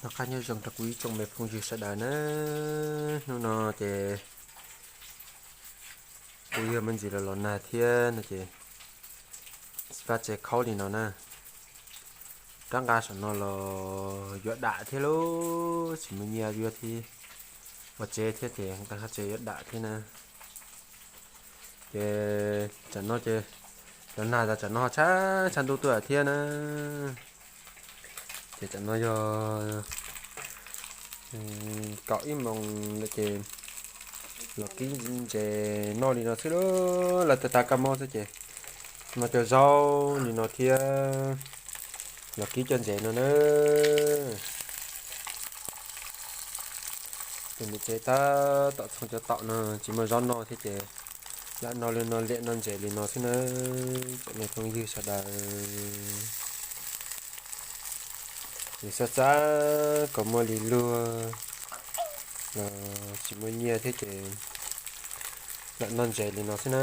Noj qab nyob zoo rau kuv ib tsoom me phooj ywg sawv daws na. Hnub no ces kuv yog me ntsis los los nag thiab no ces pab tsev khaub li no na. Rab nqa saum no los yuav dam thiab lauj, tsis muaj nyiaj yuav thiab, ua tsev thiab ces nqa qab tsev yuav dam thiab na. Ces tsam no ces los nag tas tsam no tshav tshav ntuj tuaj thiab na. Ces tsam no yog kaum ib moos lawm ces los kib ntses noj li no xwb lauj, lawv tas tas kab mob xwb ces no cov zaub li no thiab los kib cov ntses no na. Ces niam tsev tab tom txhoov cov taum no tsis muaj zaub noj thiab ces lam noj li no, liam noj ntses li no xwb na. Tsoom me phooj ywg sawv daws, nws xav xav kom muaj li luag los tsis muaj nyiaj thiab ces lam noj ntses li no xwb na.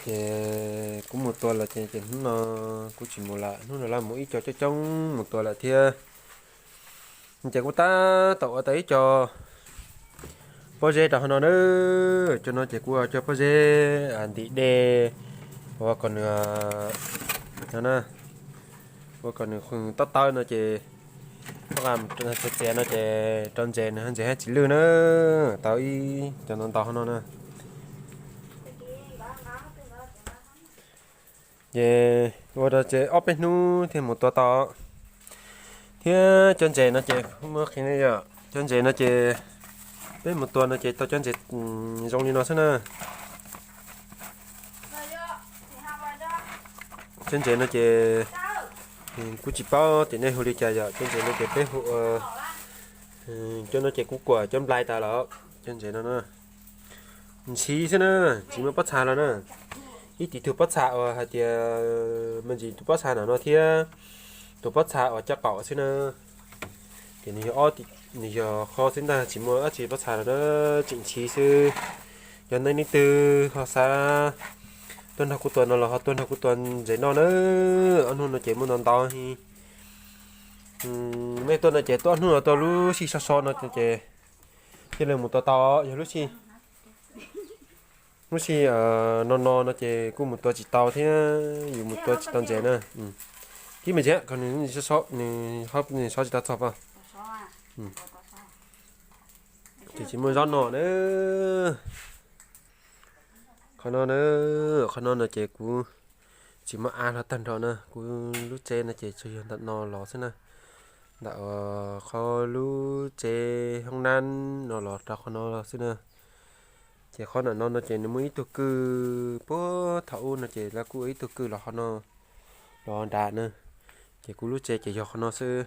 Ces kuv mus tua lawm ces hnub no kuv tsis mus lawm, hnub no lawv mus ib co coob coob mus tua lawm thiab. Ces kuv tab tom ua tau ib co pob zeb rau hauv no na. Cov no ces kuv ua cov pob zeb ntim dej, ua kom nws, ua kom nws tob tawb no ces txiav txiav no ces rau ntses, nws ntses haj tsis lwj na. Tau ib co ntau ntau hauv no na. Ces ua rau ces ob peb hnub thiaj mus tua tau. Thiab cov ntses no ces muab qhia nej yom, cov ntses no ces peb mus tua no ces tau cov ntses zoo li no xwb na. Cov ntses no ces kuv tsis paub tias nej hu li cas yom, cov ntses no ces peb hu, cov no ces kuv kuam cov nplai tas los cov ntses no na. Ntshiv xwb na, tsis muaj pob txha los na. Ib tug pob txha uas hais tias me ntsis tus pob txha no no thiab tus pob txha uas caj qaum xwb na. Ces nws yog, nws yog qhov xwb ntag, tsis muaj dab tsi pob txha los na, tseem ntshiv xwb. Yog nej leej twg ho xav tuaj nrog kuv tua no los ho tuaj nrog kuv tua ntses noj na. Ob hnub no ces muaj ntau ntau. Nej tuaj no ces tuaj ob hnub no tuaj lub sij so so no ces thiaj li mus tua tau. Yog lub sij, lub sij no no no ces kuj mus tua tsis tau thiab, yus mus tua tsis tau ntses na. Kib me ntsis kom nws, nws ho nws sov tsis tau txog pom. Ces tsis muaj zaub no na. Qhov no na, qhov no no ces kuv tsis muaj av hlo tag nrho na, kuv lub tsev no ces tsuas yog ntawm no los xwb na. Ntawm qhov lub tsev hoob nab no los rau qhov no los xwb na. Ces qhov ntawm no no ces nws muaj ib tug kwj, puag thaum ub no ces lawv kuj ua ib tug kwj los qhov no, los nram na. Ces kuv lub tsev ces yog qhov no xwb.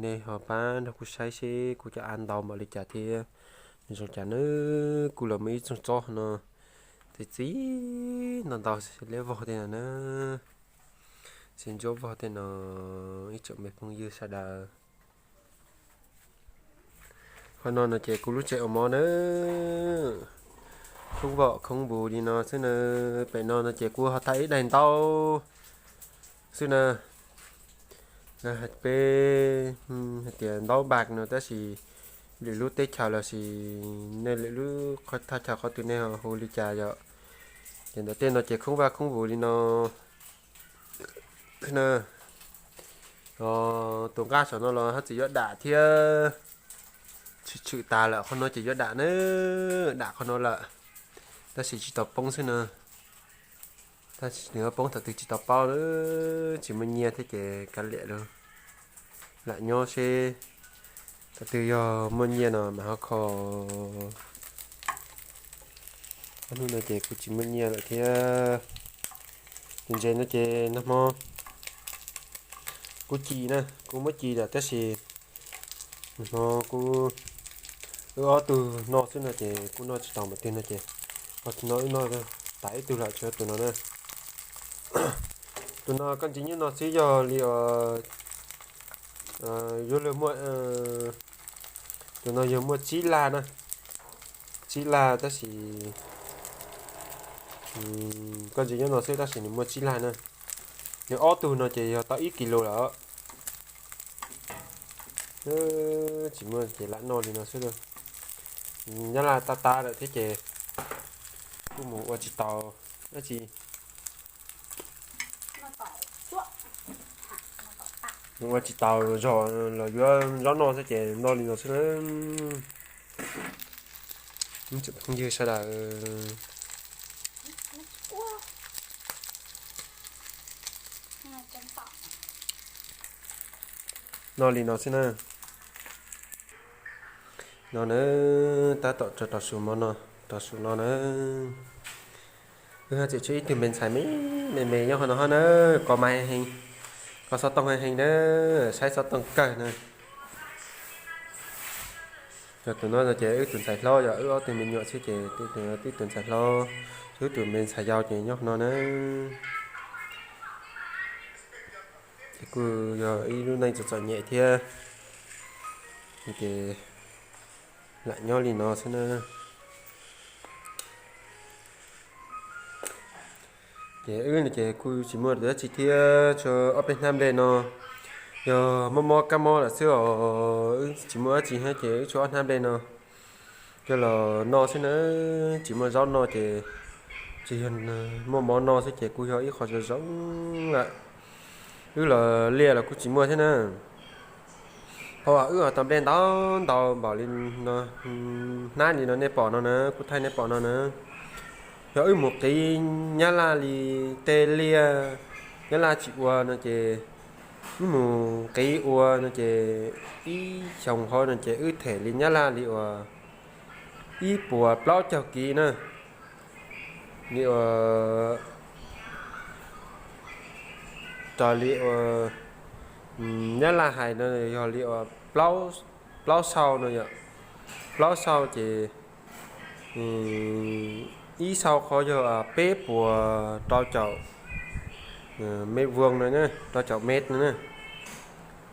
Nej ho pab nrog kuv saib seb kuv cov av ntau npaum li cas thiab nws zoo cas na. Kuv los muaj ib tsob tsob qhov no, txiv txiv ntau ntau, liab vog tej no na, txiv ntsuab vog tej no, ib tsoom me phooj ywg sawv daws. Qhov no no ces kuv lub tsev ua mov na, khoob vam khoob npus li no xwb na. Pem no no ces kuv ho tag ib daim ntaub xwb na. Peb hais tias ntaub npag no tab sis lwm lub teb chaws los sis nej lwm lub qhov thaj chaw qhov twg nej hu li cas yom. Ces ntawm tej no ces khoob vaj khoob npus li no. Tus nqaj saum no los haj tseem yuav dam thiab, tshwm tshwm tas lawm, qhov no ces yuav dam na, dam qhov no lawm, tab sis tsis tau poob xwb na. Tab sis nws yuav poob thaum twg tsis tau paub, tsis muaj nyiaj thiab ces kav liam lawm, lam nyob seb thaum twg yog muaj nyiaj no mas ho kho. Ob hnub no ces kuv tsis muaj nyiaj lawm thiab. Tus ntses no ces nag hmo kuv ci na, kuv muab ci lawm tab sis nag hmo kuv wb ob tug noj xwb no ces kuv noj tsis tau npaum twg no ces, no wb noj tas ib tug lawm, tshuav tus no na. Tus no koj ntsis nyob no xwb yog li yuav luag muaj, tus no yog muaj tsib laj na, tsib laj tab sis Koj ntsia nyob no xwb tab sis nws muaj tsib laj na. Nws ob tug no ces yog tau ib kis lus lawm. Tsis muaj ces lam noj li no xwb. Nyab laj tab tab lawm thiab ces kuj mus ua tsis tau dab tsi. Mus ua tsis tau zog los yuav zaub noj xwb ces noj li no xwb na. Ib tsoom phooj ywg sawv daws, noj li no xwb na. No na, tab tom rau rau su mov no, rau su no na. Wb ho tseem tshuav ib tug me ntxhais me me me nyob qhov no hab na, kos mas heev, kos xov tooj heev heev na, saib xov tooj kawg na. Yog tus no ces wb tus ntxhais hlob, yog wb ob tug me nyuam xwb ces wb tus ntxhais hlob, wb tus me ntxhais yau ces nyob qhov no na. Ces kuj yog ib lub neej txom txom nyem thiab, ces lam nyob li no xwb na. Ces wb no ces kuj tsis muaj dab tsi thiab, tshuav ob peb hnab nplej no, yog mob mob kab mob lawm xwb os, wb tsis muaj dab tsi thiab ces wb tshuav ob hnab nplej no coj los noj xwb na, tsis muaj zaub noj ces tsis yog muaj mov noj xwb ces kuj yog ib qho zoo zoo lawm. Wb los liaj los kuj tsis muaj thiab na. Thaum wb tau nplej ntau ntau npaum li no, hnab li no nej pom no na, kuv thaij nej pom no na, yog wb mus qiv nyab laj li tej liaj nyab laj tsis ua no ces wb mus qiv ua no ces ib xyoos hauv no ces wb them li nyab laj li uas ib puas plaub caug kiv na, li uas raws li uas nyab laj hais no yog li uas plaub sau no yom, plaub sau ces ib sau qhov yog peb puas rau caum mev vuog no, rau caum mev no na.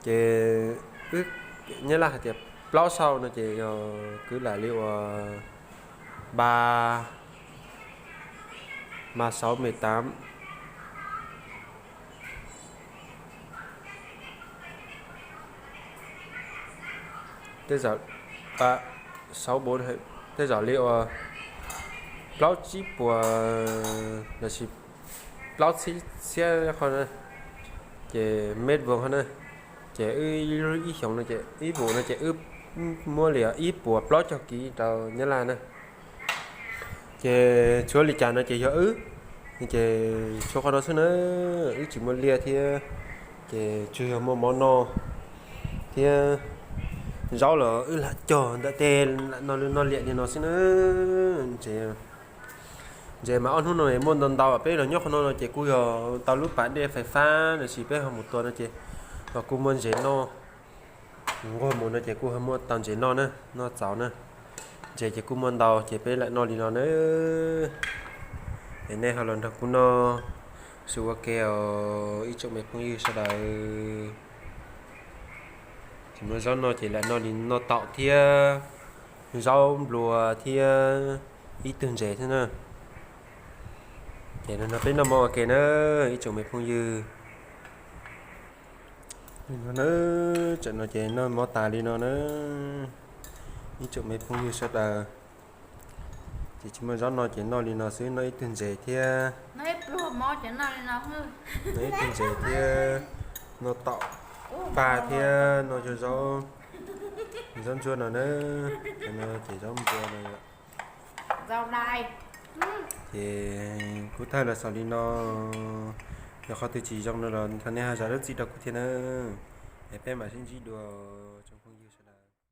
Ces wb nyab laj hais tias plaub sau no ces yog kwv lam li uas ba ma sauv me tav, tej zaum a, sauv, tej zaum li uas plaub tsib puas lossis plaub txhiab qhov na, ces mev vuog qhov na. Ces wb ib xyoos no ces ib vus no ces wb muab li ib puas plaub caug kiv rau nyab laj na. Ces tshuav li cas no ces yog wb, ces tshuav qhov no xwb na, wb tsis muaj liaj thiab, ces tsuas yog muaj mov noj thiab zaub los wb lam cog ntawm tej lam noj liam li no xwb na. Ntses mas ob hnub no muaj ntau ntau, peb los nyob qhov no no ces kuj yog tau lub pas dej fais fab lossis peb ho mus tua no ces los kuj muaj ntses noj. Nquag mus no ces kuj ho muaj tau ntses noj na, noj txaus na. Ntses ces kuj muaj ntau ces peb lam noj li no na. Es nej ho los nrog kuv noj su ua ke os ib tsoom me phooj ywg sawv daws. Tsis muaj zaub noj ces lam noj li noj taum thiab zaub nplua thiab ib tug ntses thiab na. Ces no peb noj mov ua ke na ib tsoom me phooj ywg. Li no na, tsam no ces noj mov tas li no na ib tsoom me phooj ywg sawv daws. Ces tsis muaj zaub noj ces noj li no xwb, noj ib tug ntses thiab, noj ib tug ntses thiab, noj taum paj thiab noj zaub, zaub ntsuab no na. Ces zaub npua no. Ces kuv thaij los xaus li no, yog qhov twg tsis zoo no los thov nej ho zam lub txim rau kuv thiab na. Es peb mam sib ntsib dua tsoom phooj ywg.